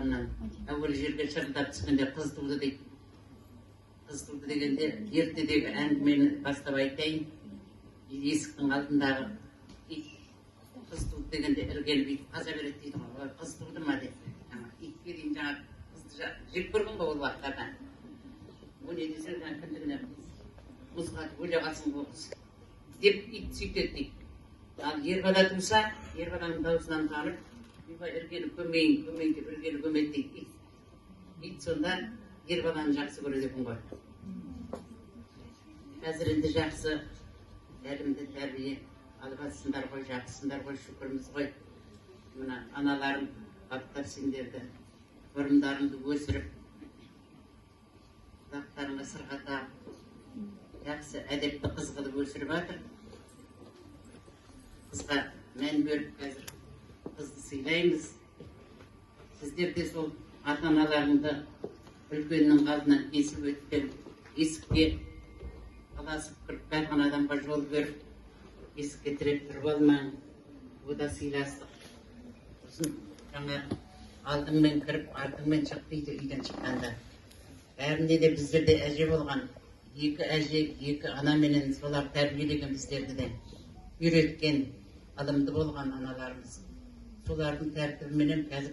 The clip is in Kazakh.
Туғаннан әуелі жерге шырылдап түскенде қыз туды дейді. Қыз туды дегенде, ертедегі әңгімені бастап айтайын. Есіктің алдындағы ит қыз туды дегенде іргелі бүйтіп қаза береді дейді ғой. «Ой, қыз туды ма?» деп. Жаңағы итке дейін жаңағы қызды жек көрген ғой ол уақыттарда. О, не десең, жаңағы кіндігіне мұз қатып өле қалсын бұл қыз деп ит сөйтеді дейді. Ал ер бала туса, ер баланың даусынан танып, ойбай, іргелі көмейін, көмейін деп іргелі көмеді дейді ит. Ит сонда ер баланы жақсы көреді екен ғой. Қазір енді жақсы тәлімді тәрбие алып жатсыңдар ғой, жақсысыңдар ғой, шүкірміз ғой. Мына аналарың баптап, сендерді, бұрымдарыңды өсіріп, құлақтарыңа сырға тағып, жақсы әдепті қыз қылып өсіріп жатыр. Қызға мән беріп, қазір қызды сыйлаймыз. Сіздер де сол ата аналарыңды үлкеннің алдынан кесіп өткен, есікке таласып кіріп барған адамға жол беріп, есікке тіреп тұрып алмаң. О да сыйластық. Сосын жаңа алдыңмен кіріп, артыңмен шық дейді үйден шыққанда. Бәрінде де біздерде әже болған, екі әже, екі анаменен солар тәрбиелеген біздерді де, үйреткен, ылымды болған аналарымыз. Солардың тәртібіменен қазір.